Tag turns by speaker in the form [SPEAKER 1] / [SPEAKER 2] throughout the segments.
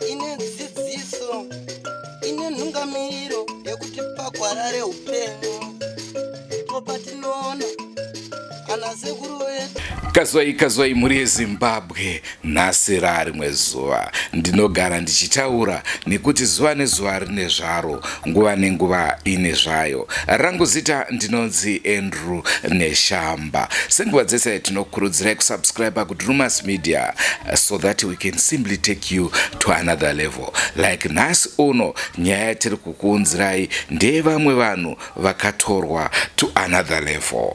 [SPEAKER 1] Ine dzidziso, ine nhungamiriro yekutipa gwara reupenyu. Ndipo patinoona ana sekuru vedu.
[SPEAKER 2] Kazwai kazwai mhuri yeZimbabwe, nhasi raarimwe zuva. Ndinogara ndichitaura nekuti zuva nezuva rine zvaro, nguva nenguva ine zvayo. Rangu zita ndinonzi Andrew Neshamba. Senguva dzese tinokurudzirai kusubscribe kuDrumas Media so that we can simply take you to another level. Like nhasi uno nyaya yatiri kukuunzirai ndeyevamwe vanhu vakatorwa to another level.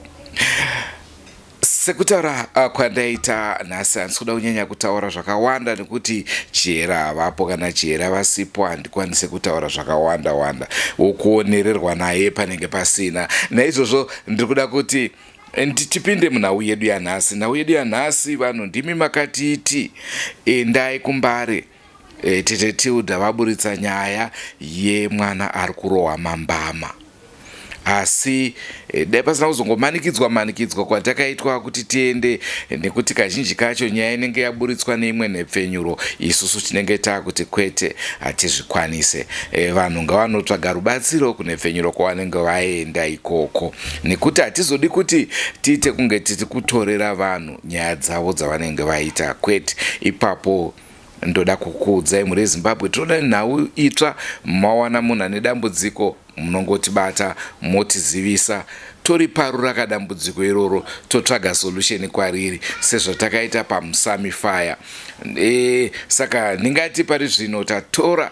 [SPEAKER 2] Sekutaura kwandaita nhasi handisi kuda kunyanya kutaura zvakawanda nekuti Chihera havapo, kana Chihera vasipo handikwanise kutaura zvakawanda wanda, wokuonererwa naye panenge pasina. Naizvozvo ndiri kuda kuti tipinde munhau yedu yanhasi. Nhau yedu yanhasi, vanhu ndimi makatiti endai kuMbare. Tete Tilda vaburitsa nyaya yemwana ari kurohwa mambama, asi dai pasina kuzongomanikidzwa manikidzwa kwatakaitwa kuti tiende, nekuti kazhinji kacho nyaya inenge yaburitswa neimwe nhepfenyuro, isusu tinenge taakuti kwete, hatizvikwanise. Vanhu ngavanotsvaga rubatsiro kunhepfenyuro kwavanenge vaenda ikoko, nekuti hatizodi kuti tiite kunge tiri kutorera vanhu nyaya dzavo dzavanenge vaita, kwete. Ipapo ndoda kukuudzai mhuri yeZimbabwe, tinoda nhau itsva. Mawana munhu ane dambudziko, munongotibata motizivisa, toriparura kadambudziko iroro, totsvaga solution kwariri sezvatakaita paMusami Fire. Saka ndingati pari zvino tatora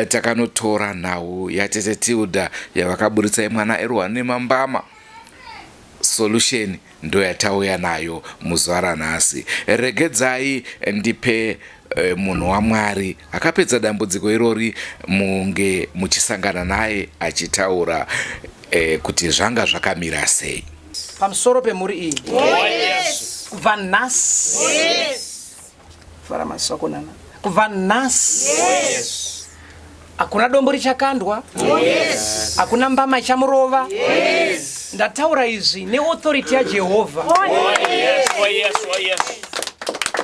[SPEAKER 2] takanotora nhau yatete Tilda yavakaburitsa yemwana airohwa nemambama. Solution ndoyatauya nayo muzuva ranhasi. Regedzai ndipe munhu waMwari akapedza dambudziko irori, munge muchisangana naye achitaura kuti zvanga zvakamira sei.
[SPEAKER 3] Pamusoro pemhuri iyi. Kubva nhasi. Fara masoko nana. Kubva nhasi. Hakuna dombo richakandwa. Hakuna mbama ichamurova. Ndataura izvi neauthority yaJehovha.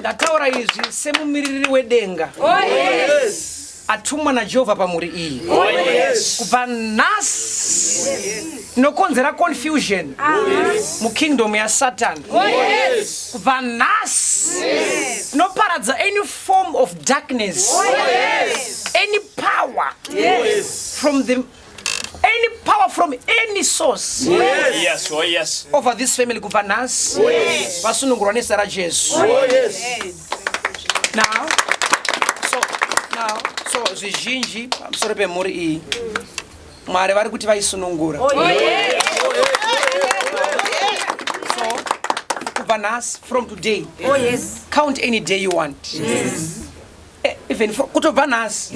[SPEAKER 3] Ndataura izvi semumiririri wedenga. Atumwa naJehovha pamhuri iyi. Kubva nhasi tinokonzera confusion mukingdom yaSatan. Kubva nhasi tinoparadza any form of darkness, any power from the any power from any source over this family. Kubva nhasi vasunungurwa nezita raJesu. Now, so now, so zvizhinji pamusoro pemhuri iyi, Mwari vari kuti vaisunungura. So kubva nhasi, from today, count any day you want, even kutobva nhasi,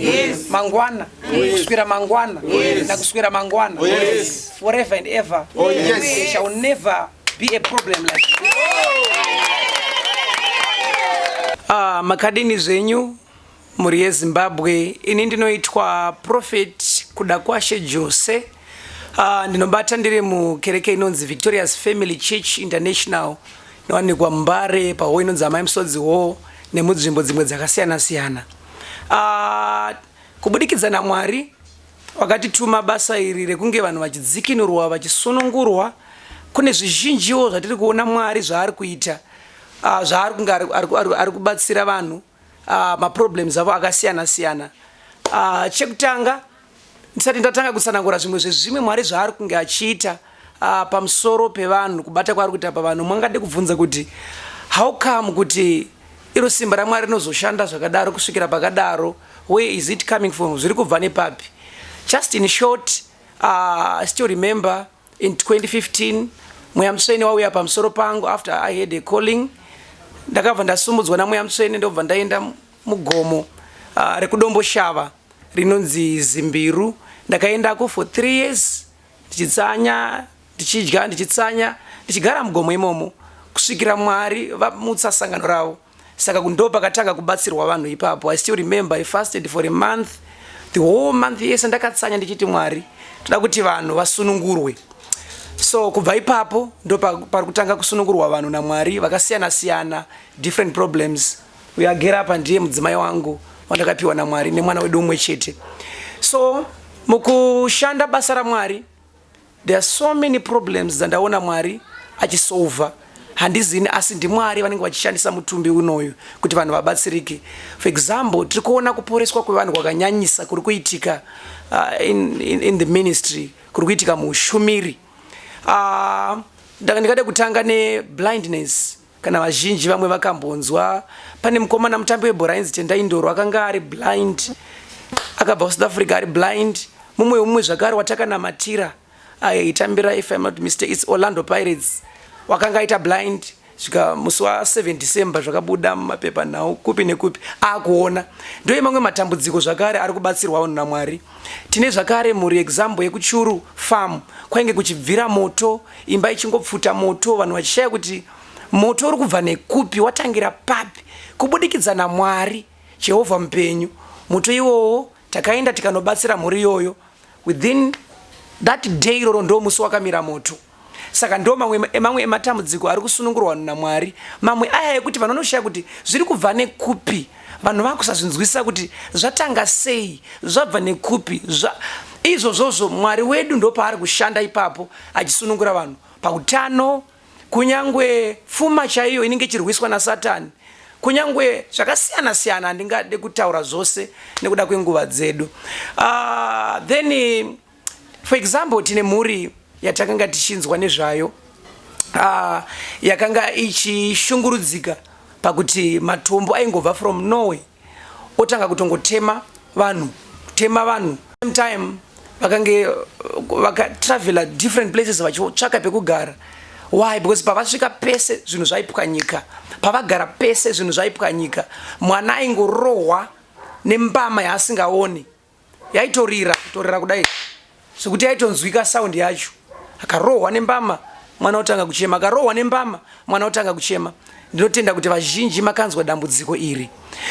[SPEAKER 3] mangwana, kuswera mangwana, nakuswera mangwana, forever and ever, there shall never be a problem like this. Makadini zvenyu mhuri yeZimbabwe? Ini ndinoitwa Prophet Kudakwashe Jose. Ndinobata ndiri mukereke inonzi Victorious Family Church International, inowanikwa Mbare pahall inonzi Amai Musodzi Hall nemunzvimbo dzimwe dzakasiyana siyana. Kubudikidza naMwari wakatituma basa iri rekunge vanhu vachidzikinurwa, vachisunungurwa, kune zvizhinjiwo zvatiri kuona Mwari zvaari kuita, zvaari kunge ari kubatsira vanhu maproblems avo akasiyana siyana. Chekutanga, ndisati ndatanga kutsanangura zvimwe zvezvimwe Mwari zvaari kunge achiita pamusoro pevanhu, kubata kwaari kuita pavanhu, mwangade kubvunza kuti how come kuti iro simba raMwari rinozoshanda zvakadaro kusvikira pakadaro? Where is it coming from? Zviri kubva nepapi? Just in short, I still remember in 2015 Mweya Mutsvene wauya pamusoro pangu. After I had a calling, ndakabva ndasumudzwa naMweya Mutsvene, ndobva ndaenda mugomo rekuDomboshava rinonzi Zimbiru. Ndakaendako for 3 years ndichitsanya, ndichidya, ndichitsanya, ndichigara mugomo imomo kusvikira Mwari vamutsa sangano ravo. Saka ndo pakatanga kubatsirwa vanhu ipapo. I still remember I fasted for a month, the whole month yese ndakatsanya ndichiti, Mwari, toda kuti vanhu vasunungurwe. So kubva ipapo ndo pari kutanga kusunungurwa vanhu naMwari vakasiyana siyana, different problems. Uyo agere apa ndiye mudzimai wangu wandakapiwa naMwari nemwana wedu umwe chete. So mukushanda basa raMwari, there are so many problems dzandaona Mwari achisolva. Handizini, asi ndiMwari vanenge vachishandisa mutumbi unoyu kuti vanhu vabatsirike. For example, tiri kuona kuporeswa kwevanhu kwakanyanyisa kuri kuitika in the ministry, kuri kuitika muushumiri. Ndingade kutanga neblindness. Kana vazhinji vamwe vakambonzwa, pane mukomana mutambi webhora ainzi Tendai Ndoro, akanga ari blind, akabva kuSouth Africa ari blind. Mumwe zvakare watakanamatira aitambira, if I'm not mistake, it's Orlando Pirates, wakanga aita blind. Svika musi wa7 December zvakabuda mumapepa nhau kupi nekupi, akuona. Ndoye mamwe matambudziko zvakare ari kubatsirwa vanhu naMwari. Tine zvakare mhuri, example yekuChuru Farm, kwainge kuchibvira moto, imba ichingopfuta moto, vanhu vachishaya kuti moto uri kubva nekupi, watangira papi. Kubudikidza naMwari Jehovha mupenyu, moto iwowo takaenda tikanobatsira mhuri iyoyo. Within that day iroro ndo musi wakamira moto. Saka ndo mamwe ematambudziko ari kusunungurwa vanhu naMwari. Mamwe aya ekuti vanhu vanoshaya kuti zviri kubva nekupi, vanhu vakusazvinzwisisa kuti zvatanga sei, zvabva nekupi. Izvozvozvo Mwari wedu ndo paari kushanda ipapo achisunungura vanhu pautano, kunyangwe pfuma chaiyo inenge ichirwiswa naSatani, kunyangwe zvakasiyana siyana. Handingade kutaura zvose nekuda kwenguva dzedu. Then for example, tine mhuri yatakanga tichinzwa nezvayo, yakanga ichishungurudzika pakuti matombo aingobva from nowhere, otanga kutongotema vanhu, kutema vanhu. Same time vakange vakatravela different places vachitsvaka pekugara. Why? Because pavasvika pese zvinhu zvaipwanyika, pavagara pese zvinhu zvaipwanyika. Mwana aingorohwa nembama yaasingaoni, yaitorira, kutorira kudai zvekuti yaitonzwika sound yacho. Akarohwa nembama, mwana otanga kuchema. Akarohwa nembama, mwana otanga kuchema. Ndinotenda kuti vazhinji makanzwa dambudziko iri.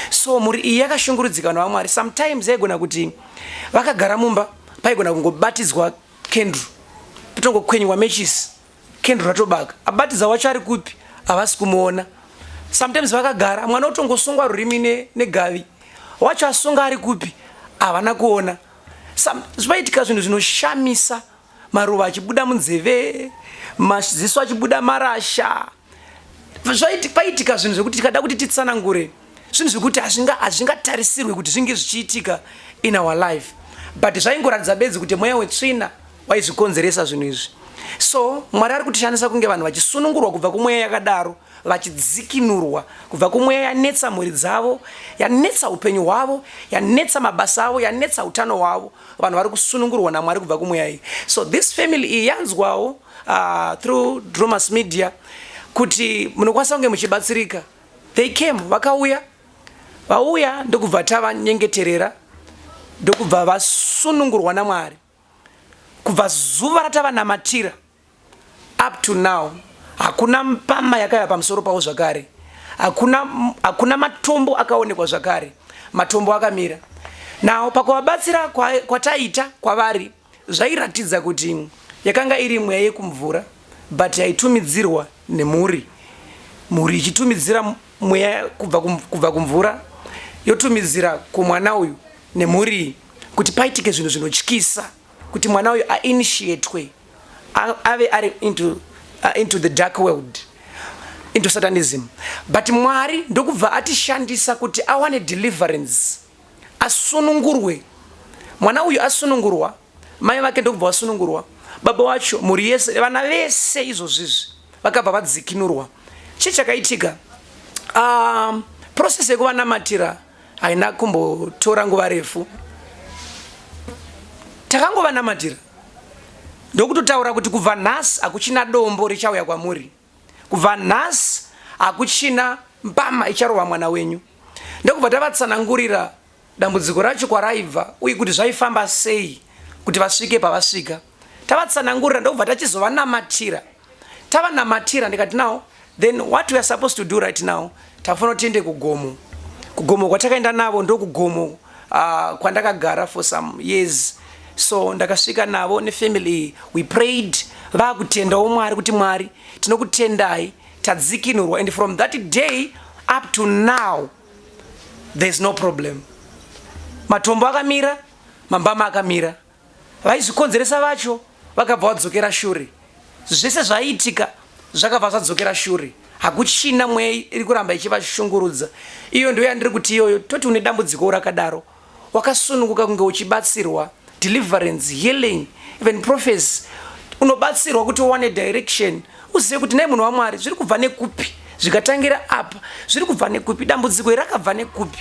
[SPEAKER 3] So mhuri iyi yakashungurudzika, vanhu vaMwari. Sometimes yaigona kuti vakagara mumba, paigona kungobatidzwa kenduru, potongokwenywa mechisi, kenduru ratobaka. Abatidza wacho ari kupi? Havasi kumuona. Sometimes vakagara, mwana otongosungwa rurimi negavi, wacho asunga ari kupi? Havana kuona. Zvaitika zvinhu zvinoshamisa, maruva achibuda munzeve, maziso achibuda marasha. Paitika zvinhu zvekuti tikada kuti titsanangure, zvinhu zvekuti hazvingatarisirwi kuti zvinge zvichiitika in our life, but zvaingoratidza bedzi kuti mweya wetsvina waizvikonzeresa zvinhu izvi. So Mwari ari kutishandisa kunge vanhu vachisunungurwa kubva kumweya yakadaro, vachidzikinurwa kubva kumweya yanetsa mhuri dzavo, yanetsa upenyu hwavo, yanetsa mabasa avo, yanetsa utano hwavo. Vanhu vari kusunungurwa naMwari kubva kumweya iyi. So this family iyi yanzwawo through Drumas Media kuti munokwanisa kunge muchibatsirika. They came, vakauya. Vauya, ndokubva tavanyengeterera, ndokubva vasunungurwa naMwari. Kubva zuva ratavanamatira up to now, hakuna mbama yakaiva pamusoro pavo zvakare, hakuna matombo akaonekwa zvakare. Matombo akamira. Now pakuvabatsira kwataita kwavari, zvairatidza kuti yakanga iri mweya yekumvura, but yaitumidzirwa nemhuri, mhuri ichitumidzira mweya kubva kumvura, yotumidzira kumwana uyu nemhuri iyi kuti paitike zvinhu zvinotyisa, kuti mwana uyu ainitiatwe, ave ari into the dark world, into satanism. But Mwari ndokubva atishandisa kuti awane deliverance, asunungurwe mwana uyu. Asunungurwa, mai vake ndokubva vasunungurwa, baba wacho, mhuri yese, vana vese izvozvizvi vakabva vadzikinurwa. Chii chakaitika? Process yekuvanamatira haina kumbotora nguva refu. Takangovanamatira, ndokutotaura kuti kubva nhasi hakuchina dombo richauya kwamuri, kubva nhasi hakuchina mbama icharova mwana wenyu. Ndokubva tavatsanangurira dambudziko racho kwaraibva uye kuti zvaifamba sei kuti vasvike pavasvika. Tavatsanangurira, ndokubva tachizovanamatira. Tavanamatira, ndikati, "Now then, what we are supposed to do right now, tafanira kuti tiende kugomo." Kugomo kwatakaenda navo ndokugomo kwandakagara for some years. So ndakasvika navo nefamily, we prayed. Vakutendawo Mwari kuti Mwari tinokutendai, tadzikinurwa. And from that day up to now there's no problem. Matombo akamira, mambama akamira, vaizvikonzeresa vacho vakabva vadzokera shure. Zvese zvaiitika zvakabva zvadzokera shure, hakuchina mweya iri kuramba ichivashungurudza. Iyo ndo yandiri kuti iyoyo toti une dambudziko rakadaro, wakasununguka kunge uchibatsirwa deliverance, healing, even prophecy. Unobatsirwa kuti uwane direction, uzive kuti nei munhu waMwari zviri kubva nekupi, zvikatangira apa zviri kubva nekupi, dambudziko iri rakabva nekupi.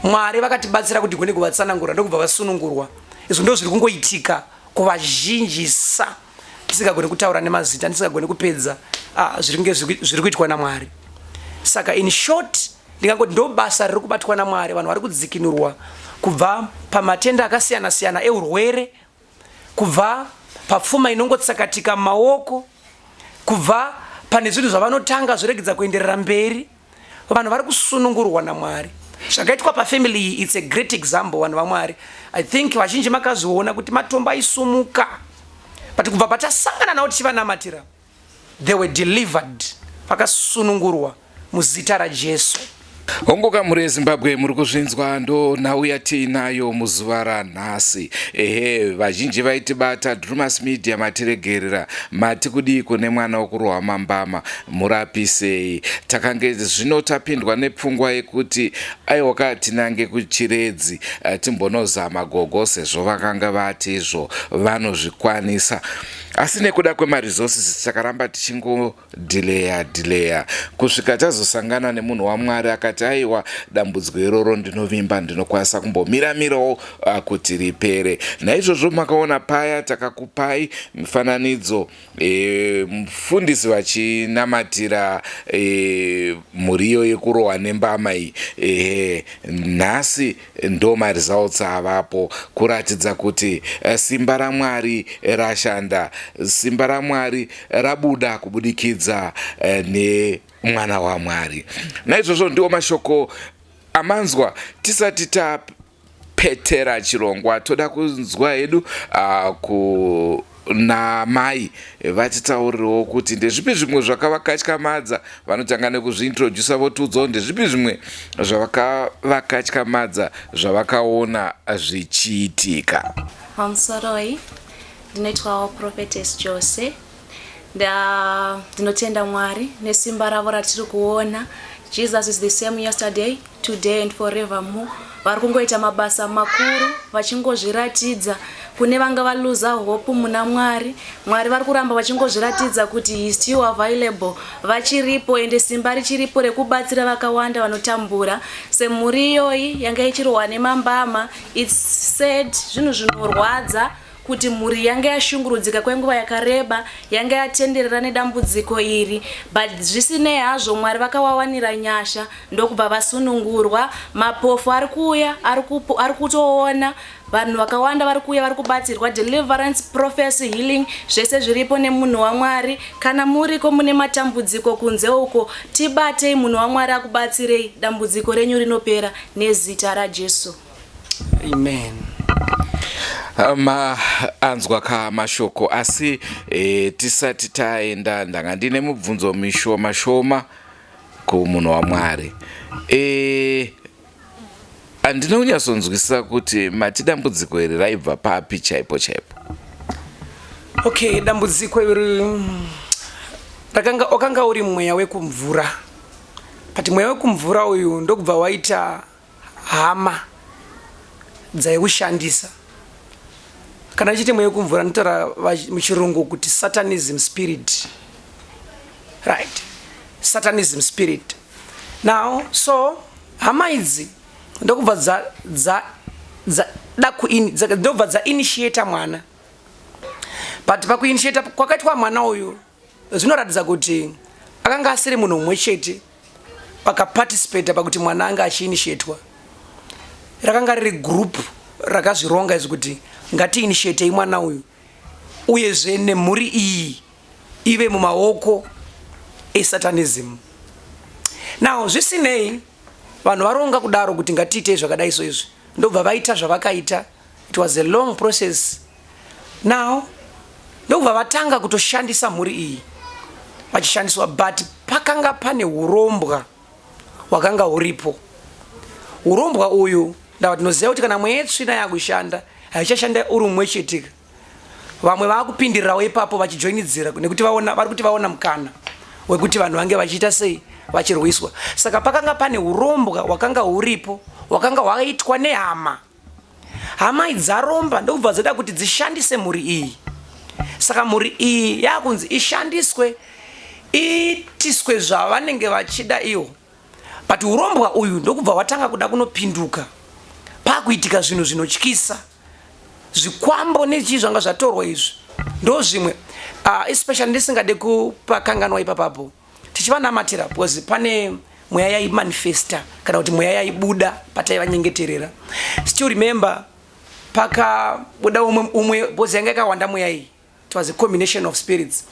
[SPEAKER 3] Mwari vakatibatsira kuti gone kuvatsanangura, ndokubva vasunungurwa. Izvo ndo zviri kungoitika kuvazhinjisa, ndisingagoni kutaura nemazita, ndisingagoni kupedza zviri zviri kuitwa naMwari. Saka in short ndingangoti ndo basa riri kubatwa naMwari. Vanhu vari kudzikinurwa kubva pamatenda akasiyana siyana eurwere, kubva papfuma inongotsakatika mumaoko, kubva pane zvinhu zvavanotanga zvoregedza kuenderera mberi. Vanhu vari kusunungurwa naMwari. Zvakaitwa pafamily iyi, it's a great example. Vanhu vaMwari, I think vazhinji makazviona kuti matombo aisumuka, but kubva patasangana navo tichivanamatira, they were delivered, vakasunungurwa muzita raJesu.
[SPEAKER 2] Hongoka mhuri yeZimbabwe, muri kuzvinzwa, ndo nhau yatiinayo muzuva ranhasi. Ehe, vazhinji vaitibata Drumas Media, matiregerera, mati kudii kune mwana wokurohwa mambama, murapisei. Takange zvino tapindwa nepfungwa yekuti aiwaka tinange kuChiredzi, timbonozama gogo sezvo vakanga vatizvo vanozvikwanisa, asi nekuda kwemaresources takaramba tichingo dhileya dhileya kusvika tazosangana nemunhu waMwari akati aiwa, dambudziko iroro ndinovimba ndinokwanisa kumbomiramirawo kuti ripere. Naizvozvo makaona paya takakupai mifananidzo, mufundisi vachinamatira mhuri iyo yekurohwa nembama iyi. Ehe, nhasi ndo maresults avapo kuratidza kuti simba raMwari rashanda, simba raMwari rabuda kubudikidza nemwana waMwari. Naizvozvo ndiwo mashoko amanzwa. Tisati tapetera chirongwa, toda kunzwa hedu kuna mai vatitaurirewo kuti ndezvipi zvimwe zvakavakatyamadza. Vanotanga nekuzviintrodusa, votiudzawo ndezvipi zvimwe zvavakavakatyamadza zvavakaona zvichiitika.
[SPEAKER 4] Pamusoroi, ndinoitwawo Prophetess Jose. Ndinotenda Mwari nesimba ravo ratiri kuona. Jesus is the same yesterday, today and forevermore. Vari kungoita mabasa makuru vachingozviratidza kune vanga valuza hope muna Mwari. Mwari vari kuramba vachingozviratidza kuti He is still available, vachiripo, ende simba richiripo rekubatsira vakawanda vanotambura semhuri iyoyi yanga ichirohwa nemambama. It's sad, zvinhu zvinorwadza kuti mhuri yanga yashungurudzika kwenguva yakareba, yanga yatenderera nedambudziko iri, but zvisinei hazvo Mwari vakawawanira nyasha ndokubva vasunungurwa. Mapofu ari kuuya, ari kutoona. Vanhu vakawanda vari kuuya, vari kubatsirwa. Deliverance, prophecy, healing, zvese zviripo nemunhu waMwari. Kana muriko mune matambudziko kunze uko, tibatei, munhu waMwari akubatsirei, dambudziko renyu rinopera nezita raJesu.
[SPEAKER 3] Amen.
[SPEAKER 2] Maanzwa ka mashoko. Asi tisati taenda, ndanga ndine mubvunzo mishoma shoma kumunhu waMwari. Handina kunyatsonzwisisa kuti mati dambudziko iri raibva papi chaipo chaipo.
[SPEAKER 3] Okay, dambudziko iri rakanga wakanga uri mweya wekumvura, but mweya wekumvura uyu ndokubva waita hama dzaiushandisa. Kana ndichiti mweya wekumvura, ndinotaura muchirungu kuti satanism spirit, right? Satanism spirit. Now so hama idzi ndokubva dza dza dzada ndobva dzainitiata mwana, but pakuinitiata kwakaitwa mwana uyu zvinoratidza kuti akanga asiri munhu mumwe chete vakaparticipata pakuti mwana anga achiinitiatwa. Rakanga riri group rakazvironga izvi kuti ngatiinitiatei mwana uyu, uyezve nemhuri iyi ive mumaoko esatanism. Now zvisinei, vanhu varonga kudaro kuti ngatiitei zvakadai so izvi, ndobva vaita zvavakaita. It was a long process. Now Ndokubva vatanga kutoshandisa mhuri iyi vachishandiswa, but pakanga pane urombwa hwakanga huripo. Urombwa uyu ndava tinoziva kuti kana mweya yetsvina yakushanda haichashanda uri mumwe chetika. Vamwe vaakupindirirawo ipapo vachijoinidzira nekuti vaona vari kuti vaona mukana wekuti vanhu vange vachiita sei vachirwiswa. Saka pakanga pane urombwa hwakanga huripo hwakanga hwaitwa nehama. Hama idzi dzaromba ndokubva dzada kuti dzishandise mhuri iyi. Saka mhuri iyi yakunzi ishandiswe iitiswe zvavanenge vachida iwo. But urombwa uyu ndokubva hwatanga kuda kunopinduka pakuitika zvinhu zvinotyisa. Zvikwambo nechii zvanga zvatorwa izvi ndozvimwe especially ndisingade kupakanganwa ipapapo. Tichivanamatira because pane mweya yaimanifesta kana kuti mweya yaibuda pataivanyengeterera. Still remember pakabuda umwe umwe because yanga yakawanda mweya iyi. It was a combination of spirits.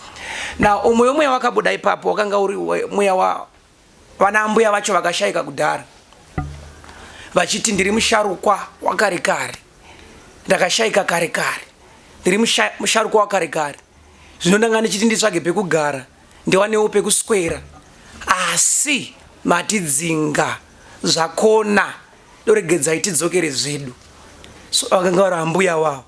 [SPEAKER 3] Now umwe wemweya wakabuda ipapo wakanga uri mweya wa vana ambuya vacho vakashaika kudhara vachiti ndiri musharukwa wakare kare, ndakashaika kare kare, ndiri musharukwa wakare kare, zvino ndanga ndichiti nditsvage pekugara ndiwanewo pekuswera, asi matidzinga zvakona, doregedzai tidzokere zvedu. So vakanga vari ambuya wavo,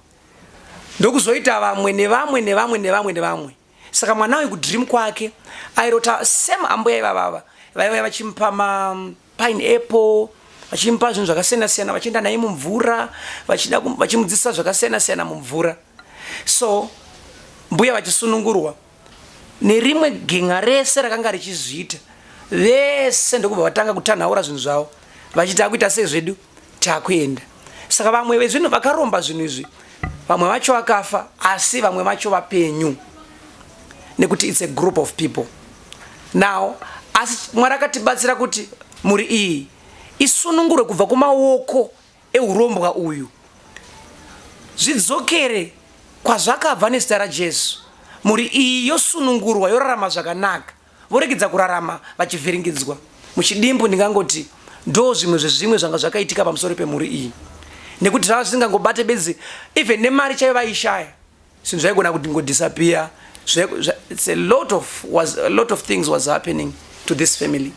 [SPEAKER 3] ndokuzoita vamwe nevamwe nevamwe nevamwe nevamwe. Saka mwana uyu kudream kwake airota same ambuya ivavava vaiuya vachimupa ma pineapple, vachimupa zvinhu zvakasiyana siyana, vachienda naye mumvura, vachida vachimudzidzisa zvakasiyana siyana mumvura. So mbuya vachisunungurwa nerimwe gen'a rese rakanga richizviita, vese ndokubva vatanga kutanhaura zvinhu zvavo vachiti akuita sezvedu takuenda. Saka vamwe vezvinhu vakaromba zvinhu izvi, vamwe vacho vakafa, asi vamwe vacho vapenyu, nekuti it's a group of people now. Asi Mwari akatibatsira kuti mhuri iyi isunungurwe kubva kumaoko eurombwa uyu, zvidzokere kwazvakabva nezita raJesu. Mhuri iyi yosunungurwa, yorarama zvakanaka, voregedza kurarama vachivhiringidzwa. Muchidimbu ndingangoti ndo zvimwe zvezvimwe zvanga zvakaitika pamusoro pemhuri iyi, nekuti zvanga zvisingangobate bedzi, even nemari chaiyo vaishaya, zvinhu zvaigona kungodisappear. It's a lot of, was, a lot of things was happening to this family.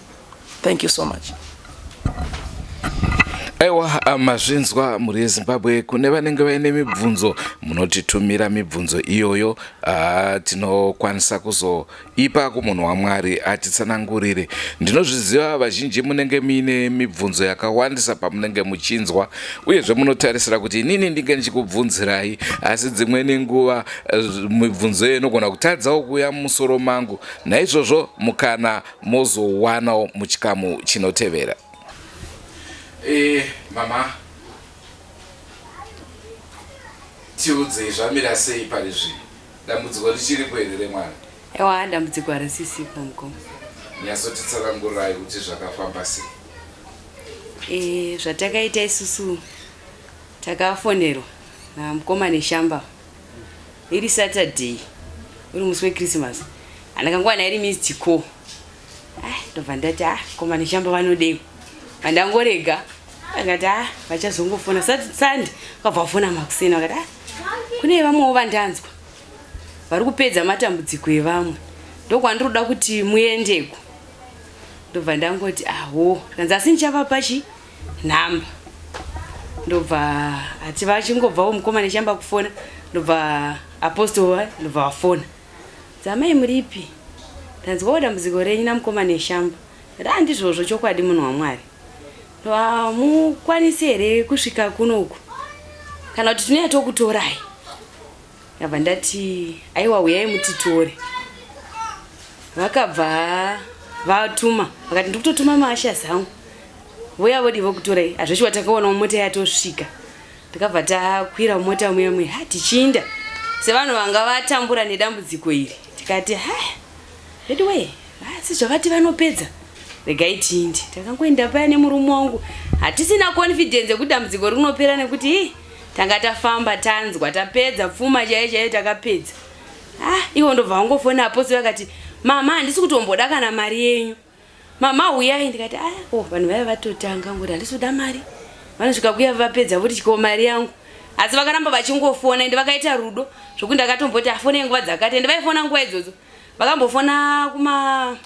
[SPEAKER 3] Thank you so much.
[SPEAKER 2] Aiwa, mazvinzwa mhuri yeZimbabwe. Kune vanenge vaine mibvunzo, munotitumira mibvunzo iyoyo, tinokwanisa kuzoipa kumunhu waMwari atitsanangurire. Ndinozviziva vazhinji munenge muine mibvunzo yakawandisa pamunenge muchinzwa, uyezve munotarisira kuti inini ndinge ndichikubvunzirai, asi dzimweni nguva mibvunzo iyo inogona kutadzawo kuuya mumusoro mangu. Naizvozvo mukana mozowanawo muchikamu chinotevera. Mama, tiudzei zvamira sei pari zvino, dambudziko richiripo here remwana?
[SPEAKER 5] Ewa, dambudziko harisisipo mukoma.
[SPEAKER 2] Nyatsotitsanangurirai kuti zvakafamba sei.
[SPEAKER 5] Zvatakaita isusu, takafonerwa namukoma Neshamba iri Saturday, uri musi weChristmas. Handakangowana iri missed call. Ndobva ndati, mukoma Neshamba vanodei? Vandangorega. Akati, vachazongofona Sunday. Vakabva vafona makuseni, vakati, kune vamwewo vandanzwa vari kupedza matambudziko evamwe, ndokwandinoda kuti muendeko. Ndobva ndangoti aho, kanzi asi ndichavapa chi nhamba. Ndobva ati vachingobvawo mukoma Neshamba kufona, ndobva apostle ndobva vafona, dzamai muripi, ndanzwawo dambudziko renyu namukoma Neshamba. Ndati handizvozvo chokwadi munhu waMwari, hamukwanisi here kusvika kuno uku, kana kuti tinouya tokutorai? Ndabva ndati aiwa, uyai mutitore. Vakabva vatuma, vakati ndikutotuma maashasi angu, voya vodi vokutorai. Hazveshuwa takaonawo mota yatosvika, takabva takwira mota muya muya, ha tichiinda sevanhu vanga vatambura nedambudziko iri. Tikati ha, anyway, asi zvavati vanopedza, regai tiinde. Takangoenda paya nemurume wangu, hatisina confidence yekuti dambudziko rinopera, nekuti tanga tafamba, tanzwa, tapedza pfuma chaiyo chaiyo takapedza. Ivo ndobva vangofona apostle, vakati mama, handisi kutomboda kana mari yenyu, mama huyai. Ndikati oh, vanhu vaiva vatotanga ngoti handisi kuda mari, vanosvika kuya vapedza voti chiko mari yangu. Asi vakaramba vachingofona ende vakaita rudo zvokuti ndakatomboti afone nguva dzakati ende vaifona nguva idzodzo. Vakambofona kuma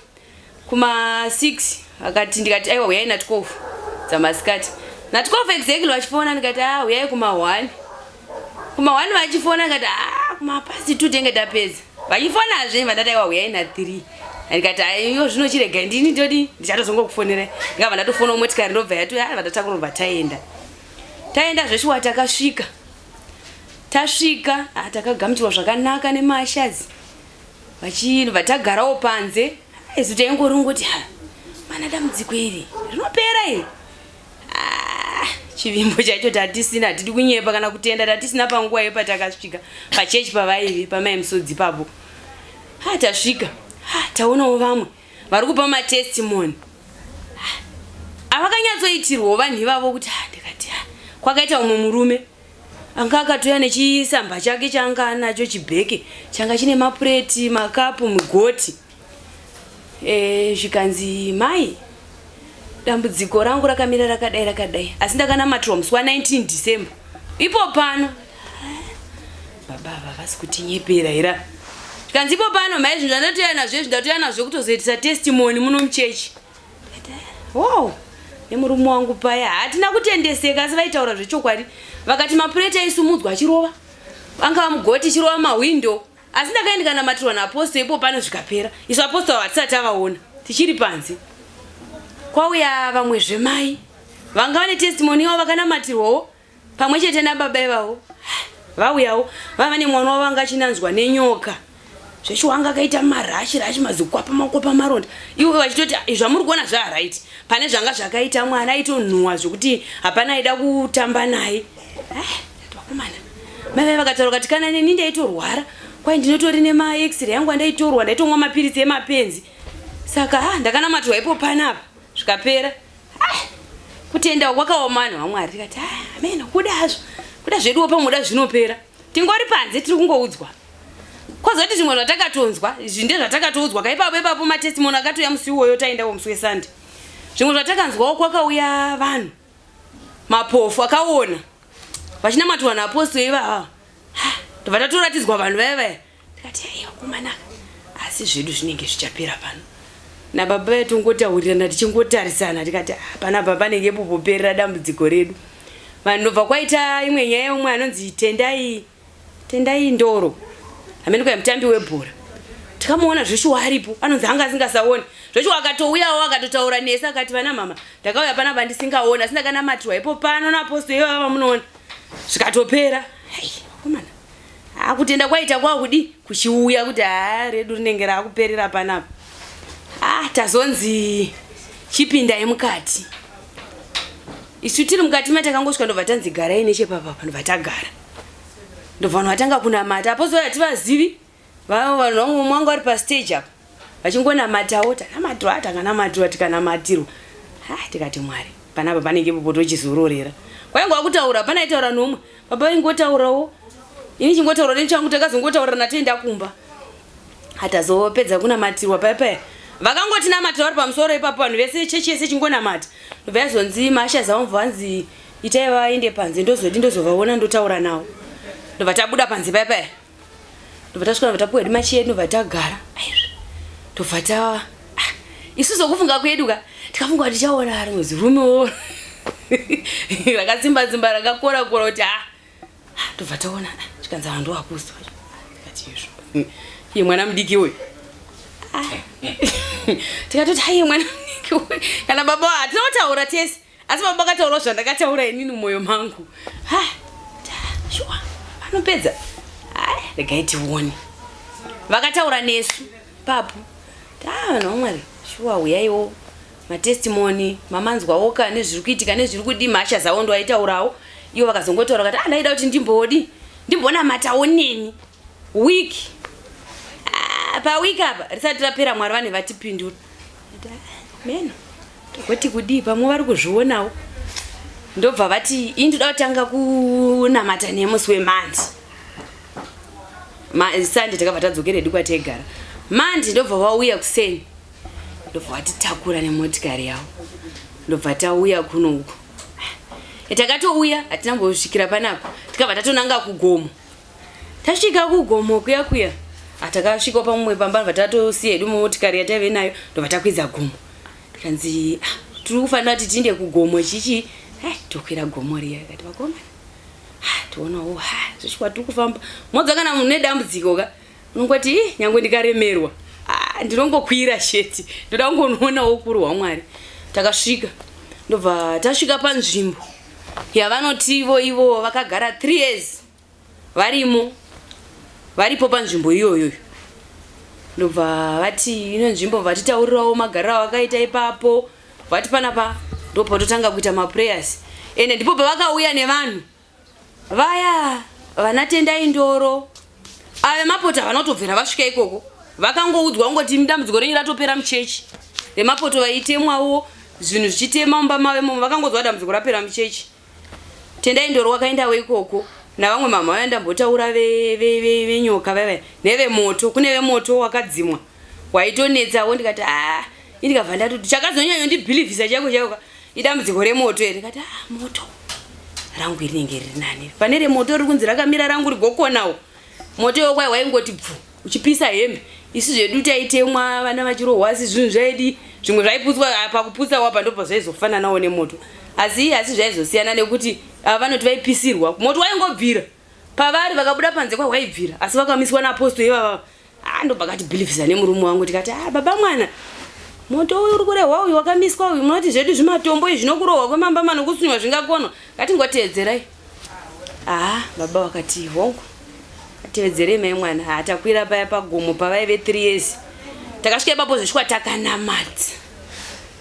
[SPEAKER 5] kuma 6 vakati ndikati aiwa huyai na 12 dzamasikati. Na 12 exactly vachifona ndikati ah huyai kuma 1. Kuma 1 vachifona ndikati ah kuma past 2 tenge tapedza. Vachifonazve vandati aiwa huyai na 3. Ndikati aiyo zvino chirega ndini ndodi ndichatozongokufonerai. Ndikabva ndatofonawo motikari ndobva yati ah vandatakurobva taenda. Taenda zveshuwa takasvika. Tasvika ah, takagamuchirwa zvakanaka nemaashazi. Vachinobva tagarawo panze. Isu taingorongoti ha mana dambudziko iri rinopera iri. Ah, chivimbo chacho tatisina hatidi kunyepa kana kutenda tatisina panguva iyo patakasvika pachechi pavaive pamai musodzi ipapo. Ha tasvika ha taonawo vamwe vari kupa matestimony avakanyatsoitirwawo vanhu ivavo kuti ah, ndikati ah, kwakaita umwe murume anga akatouya nechisamba chake chaanga anacho chibheke changa chine mapureti makapu migoti e, zvikanzi mai dambudziko rangu rakamira rakadai rakadai asi ndakanamatirwa musi wa 19 December ipo pano baba ava vasi kutinyepera here zvikanzi ipo pano mhai zvinhu zvandatoya nazvo izvi ndatoya nazvo kutozoitisa testimony muno muchechi wow nemurume wangu paya hatina kutendeseka asi vaitaura zvechokwadi vakati mapureti aisumudzwa achirova anga mugoti chirova mahwindo asi ndakaenda ndikanamatirwa naapostle ipo pano zvikapera isu apostle ava hatisati tavaona tichiri panze kwauya vamwe zvemai vanga vane testimony yavo vakanamatirwawo pamwe chete nababa ivavo vauyawo vava nemwana wavo anga achinanzwa nenyoka zveshuwa anga akaita marashi rashi mazikwapa makwapa maronda ivo vachitoti ah, zvamuri kuona zvaaright pane zvanga zvakaita mwana aitonhuwa zvekuti hapana aida kutamba naye eh, vakomana mai vai vakataura kati kana neni ndaitorwara kwai ndinotori nemaexray yangu andaitorwa ndaitomwa mapiritsi emapenzi saka ah, ndakanamatirwa ipo panapa zvikapera ah, kutenda kwakaoma vanhu vamwari tikati ah, amen kuda hazvo kuda zveduwo pamuda zvinopera tingori panze tiri kungoudzwa kozoti zvimwe zvatakatonzwa izvi ndezvatakatoudzwa kaipapo ipapo matestimony akatouya musi iwoyo taendawo musi wesunday zvimwe zvatakanzwawo kwakauya vanhu mapofu akaona vachinamatirwa naapostle ivava tobva tatoratidzwa vanhu vaya vaya tikati aiwa kumanaka asi zvedu zvinenge zvichapera pano nababa vaya tongotaurirana tichingotarisana tikati ah, panapa panenge popoperera dambudziko redu vanhu ndobva kwaita imwe nyaya yeumwe anonzi tendai Tendai Ndoro hameno kuya mutambi webhora tikamuona zveshuwa aripo anonzi anga asingasaoni zveshuwa akatouyawo akatotaura nesu akati vana mama ndakauya panapa ndisingaoni asi ndakanamatirwa ipo pano naposto ivava vamunoona zvikatopera hei vakomana akutenda kwaita kwakudi kuchiuya kuti haa redu rinenge raakuperera panapa ah tazonzi chipindai mukati isu tiri mukati matakangosvika ndobva tanzi garai nechepapapa ndobva tagara ndobva vanhu vatanga kunamata apo hativazivi vanhu vangu mwangu vari pastage apa vachingonamatawo tanamatirwa takanamatirwa tikanamatirwa ha tikati mwari panapa panenge ipopo tochizororera kwaingova kutaura pana aitaura nomwe baba vaingotaurawo ini chingotaura nechangu takazongotaurirana toenda kumba hatazopedza kunamatirwa paya paya vakangotinamatira vari pamusoro ipapo vanhu vese chechi yese chingonamata ndobva yazonzi masha zaomva vanzi itai vaende panze ndozodi ndozovaona ndotaura nawo ndobva tabuda panze paya paya ndobva tasvika ndobva tapuwa hedu machi edu ndobva tagara aizvi ndobva ta ah, isu zokufunga kwedu ka tikafunga kuti tichaona rimwe zirumewo rakasimba simba rakakora kora kuti ah, ah ndobva taona ah, zvikanzi ava ndoakusi tikati izvo iye mwana mudiki uyu ah. tikatoti haiye mwana mudiki uyu kana baba hatinotaura tese asi baba vakataurawo zvandakataura inini mumoyo mangu ha shuwa vanopedza haya regai tione vakataura nesu papo ta vanhu vamwari shuwa huyaiwo matestimony mamanzwawo ka nezviri kuitika nezviri kudii mhasha zavo ndo aitaurawo ivo vakazongotaura kati ah ndaida kuti ndimbodi ndimbonamatawo neni week ah, paweek apa risati rapera mwari vane vatipindura meno togoti kudii pamwe vari kuzvionawo ndobva vati ini ndoda kutanga kunamata nemusi wemandi sande takabva tadzokera hedu kwataigara mandi ndobva vauya kuseni ndobva vatitakura nemotikari yavo ndobva tauya kuno uku Takatouya hatina mbosvikira panapa, tikabva tatonanga kugomo. Tasvika kugomo kuya kuya, atakasvika pamwe pamba bva tatosiya hedu motikari yataive nayo, ndobva takwidza gomo. Tikanzi ah, tiri kufanira kuti tiinde kugomo chichi. Eh, tokwira gomo riya, kati vakomana ah, tionawo zveshuwa tiri kufamba modza. Kana munhu nedambudziko ka, unongoti "Ih, nyangwe ndikaremerwa, ah, ndinongokwira chete, ndoda kungonoonawo ukuru hwaMwari." Takasvika, ndobva tasvika panzvimbo yavanoti ivo ivo vakagara 3 years varimo, varipo panzvimbo iyoyo. Ndobva vati ino nzvimbo, vatitaurirawo magariro avakaita ipapo. Vati panapa ndopatotanga kuita maprayers, ende ndipo pavakauya nevanhu vaya vanaTendai Ndoro ave mapoto. Havanotobvira vasvika ikoko, vakangoudzwa kungoti dambudziko renyu ratopera muchechi. Vemapoto vaitemwawo zvinhu zvichitema mumba mavo imomo, vakangonzwa dambudziko rapera muchechi. Tendai Ndoro wakaendawo ikoko navamwe mama vaya ndambotaura venyoka vaya nevemoto. Kune vemoto wakadzimwa waitonetsawo. Ndikati a, indikabva ndatoti chakazonyanyondibhilivhisa chaiko chaiko idambudziko remoto here. Ndikati a, moto rangu rinenge riri nani pane remoto riri kunzi rakamira, rangu rigokonawo. Moto iwo kwai waingoti bvu uchipisa hembe. Isu zvedu taitemwa, vana vachirohwa, asi zvinhu zvaidi zvimwe zvaiputswa. Pakuputsa wapa ndipo zvaizofananawo nemoto, asi zvaizosiyana nekuti ava vanoti vaipisirwa, moto waingobvira pavari, vakabuda panze kwa waibvira, asi vakamiswa naapostle ivava. Ah, ndobva katibhilivhisa nemurume wangu, tikati ah, baba mwana, moto uyu uri kurehwa uyu wakamiswa uyu, munoti zvedu zvimatombo izvi zvinokurohwa kwemambama nokusunywa zvingakonwa? Ngatingoteedzerai. Ah, baba vakati hongu, atevedzerei mai mwana. Ha, takwira paya pagomo pavaive 3 years. Takasvika ipapo zvisvika, takanamata,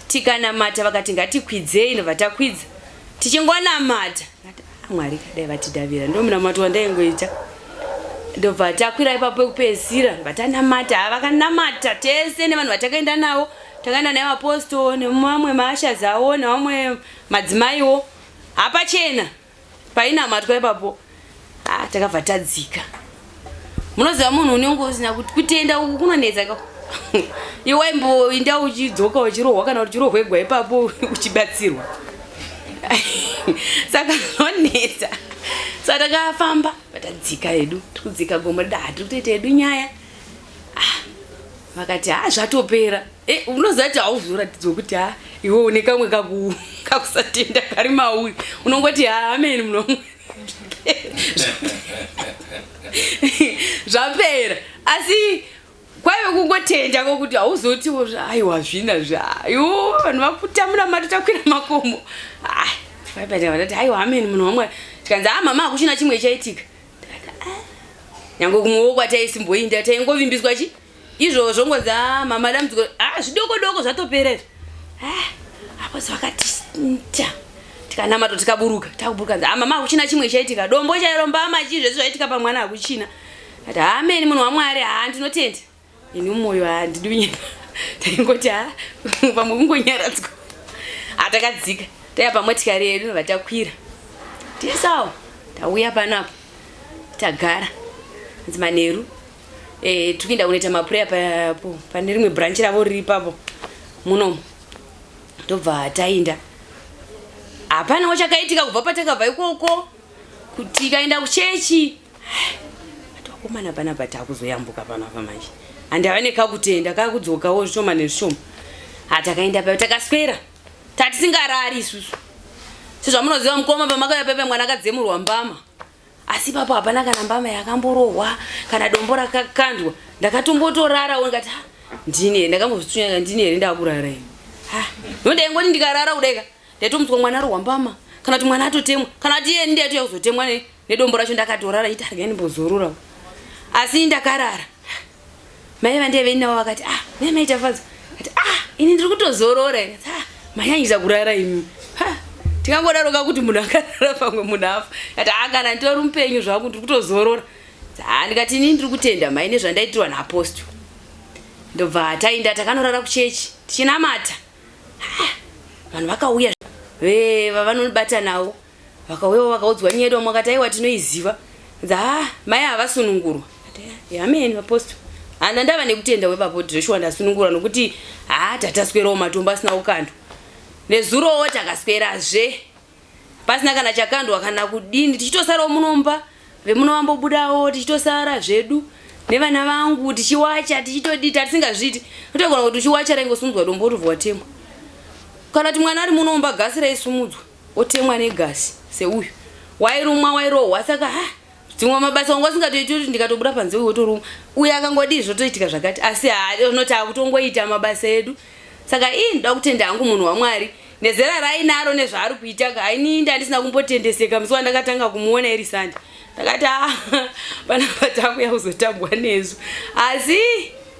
[SPEAKER 5] tikanamata. Vakati ngatikwidzei, ndobva takwidza tichingonamata. "Ah, Mwari kadai vatidavira." Ndo munamato wandaingoita. Ndobva takwira ipapo pekupedzisira, ndobva tanamata. Ha, vakanamata tese nevanhu vatakaenda navo. Takaenda naye apostle nemamwe maushers avo nevamwe madzimaiwo, hapachena painamatwa ipapo. Ah, takabva tadzika. Munoziva munhu unenge usina kuti kutenda uku kunonetsa ka. Iwe waimboinda uchidzoka uchirohwa kana kuti uchirohwegwa ipapo uchibatsirwa, saka zvinonetsa. Saka takafamba, tadzika hedu, tikudzika gomo rida, hatiri kutoita hedu nyaya. Ah, vakati ha, zvatopera. Eh, unoziva kuti hauzoratidzwa kuti ha, iwe une kamwe kakusatenda kari mauri, unongoti ha, ameni, muno zvapera. Asi kwaive kungotenda kwokuti hauzotiwo aiwa zvina zva iwo vanhu vakutamura mari, takwira makomo vatati aiwa ameni, munhu wamwari. Tikanzi a, mama, hakuchina chimwe chaitika. Tikati ah, nyange kumwewo kwataisimboinda taingovimbiswa chi izvozvo, ngonzi a, mama, dambudziko a zvidoko doko zvatopera izvi. Ah, apo vakatita, tikanamato, tikaburuka. Takuburuka nzi a, mama, hakuchina chimwe chaitika, dombo chairo, mbama, chii, zvese zvaitika pamwana hakuchina. Ati ameni, munhu wamwari. Ha, ndinotenda ini mumwoyo handidi kunyepa, taingoti ha, pamwe kungonyaradzwa. Hatakadzika, taiya pamotikari yedu, vatakwira tisawo, tauya panapo, tagara. Nzi manheru tikuenda kunoita maprayer papo pane rimwe branch ravo riri ipapo munomu. Ndobva tainda, hapanawo chakaitika kubva patakabva ikoko kuti tikaenda kuchechi. Vakomana, panapa takuzoyambuka panapa manje, handava nekakutenda kakudzokawo zvishoma nezvishoma. Hatakaenda payo, takaswera tatisingarari isusu. Sezvamunoziva mukoma, pamakauya pepe mwana akadzemurwa mbama, asi ipapo hapana kana mbama yakamborohwa kana dombo rakakandwa. Ndakatombotorarawo, ndikati "Ah, ndini here?" Ndakambozvitsunya, ndini here ndakurara ini? No, ndaingoti ndikarara kudaika ndaitomutswa mwana arohwa mbama, kana kuti mwana atotemwa, kana kuti iye ndiyatouya kuzotemwa nedombo racho. Ndakatorara iti argai ndimbozorora, asi ndakarara. Mai vandaive navo vakati ah, mai maitafadzo ati ah, ini ndiri kutozorora. Ndikati ah, manyanyisa kurara imi. Ha, tingangodaro kakuti munhu akarara pamwe munhu afa. Ati ah, kana nditori mupenyu zvangu, ndiri kutozorora. Ah, ndikati inini ndiri kutenda mai nezvandaitirwa naapostle. Ndobva taenda, takanorara kuchechi tichinamata. Ah, vanhu vakauya vavanobata navo vakauyawo, vakaudzwa nyaya yedu. Vamwe vakati aiwa, tinoiziva. Nzi ah, mai havasunungurwa. Ameni vapostle, hana ndava nekutenda wepapo Joshua, ndasunungurwa nokuti ha, tataswerawo matombo asina kukandwa. Nezurowo takaswerazve. Pasina kana chakandwa kana kudini, tichitosarawo munomba vemuno vambobudawo, tichitosara zvedu nevana vangu tichiwacha, tichitodii, tatisingazviiti. Utogona kuti uchiwacha raingosumudzwa dombo wotobva watemwa, kana kuti mwana ari munomba gasi raisumudzwa otemwa negasi seuyu wairumwa wairohwa. Saka ha, dzimwe mabasa wanga usingatoiti kuti ndikatobuda panze uyu wotorumwa, uyu akangodii zvotoitika zvakati. Asi unoti akutongoita mabasa edu. Saka ii ndoda kutenda hangu munhu waMwari nezera rainaro nezvaari kuita. Haini ndandisina kumbotendeseka musi wandakatanga kumuona iri Sande, ndakati a panapa takuya kuzotambwa nesu. Asi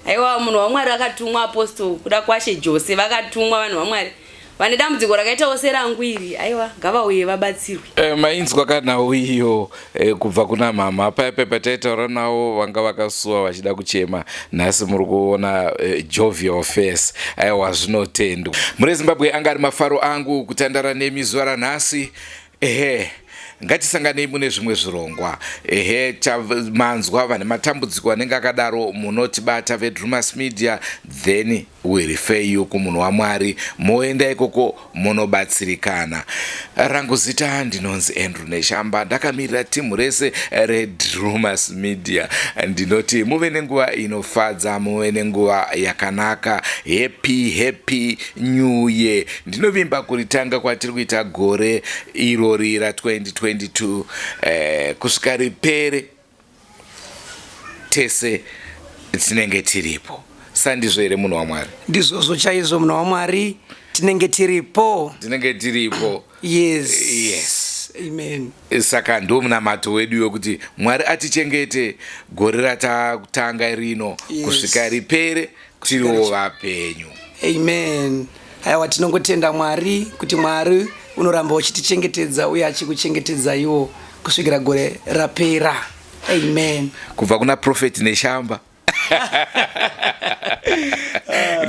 [SPEAKER 5] aiwa, munhu waMwari akatumwa, Apostle Kuda Kwashe Jose vakatumwa. Vanhu vaMwari vane dambudziko rakaitawo serangu iri, aiwa, ngavauye vabatsirwe.
[SPEAKER 2] Mainzwa kanhau iyo kubva kuna mama paya pataitaura navo, vanga vakasuwa vachida kuchema. Nhasi muri kuona jovial face. Aiwa, zvinotendwa. Muri Zimbabwe, anga ari mafaro angu kutandara nemi zuva ranhasi. Ehe, ngatisanganei mune zvimwe zvirongwa. Ehe, manzwa vane matambudziko anenge akadaro, munotibata veDrumas Media, then we refer you kumunhu waMwari, moenda ikoko munobatsirikana. Rangu zita ndinonzi Andrew Neshamba, ndakamirira timu rese reDrumas Media. Ndinoti muve nenguva inofadza, muve nenguva yakanaka. Happy, happy New Year. Ndinovimba kuritanga kwatiri kuita gore irori ra2022 kusvika ripere, tese tinenge tiripo. Sandizvo here, munhu waMwari?
[SPEAKER 3] Ndizvozvo chaizvo, munhu waMwari, tinenge tiripo.
[SPEAKER 2] Tinenge tiripo.
[SPEAKER 3] Yes.
[SPEAKER 2] Yes.
[SPEAKER 3] Amen.
[SPEAKER 2] Saka ndo munamato wedu wekuti Mwari atichengete gore ratatanga rino kusvika ripere tiriwo vapenyu.
[SPEAKER 3] Amen. Aiwa, tinongotenda Mwari kuti Mwari unoramba uchitichengetedza uye achikuchengetedzaiwo kusvikira gore rapera. Amen.
[SPEAKER 2] Kubva kuna Prophet Neshamba,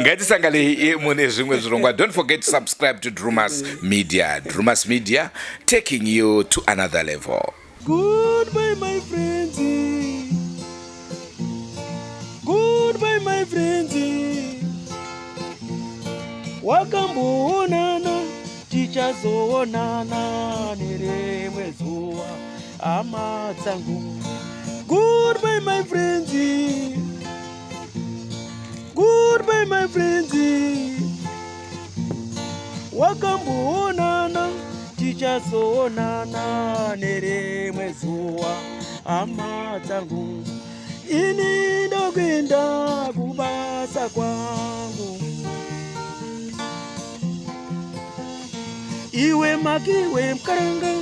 [SPEAKER 2] ngatisanganei mune zvimwe zvirongwa. Don't forget to subscribe to Drumas Media. Drumas Media, taking you to another level.
[SPEAKER 1] Goodbye, my friends. Goodbye, my friends. Wakamboonana, tichazoonana nerimwe zuva, hama dzangu. Goodbye, my friends. Goodbye, my friends. Wakamboonana, tichazoonana nerimwe zuva, hama dzangu. Ini ndokuenda kubasa kwangu. Iwe makiwe mukaranga.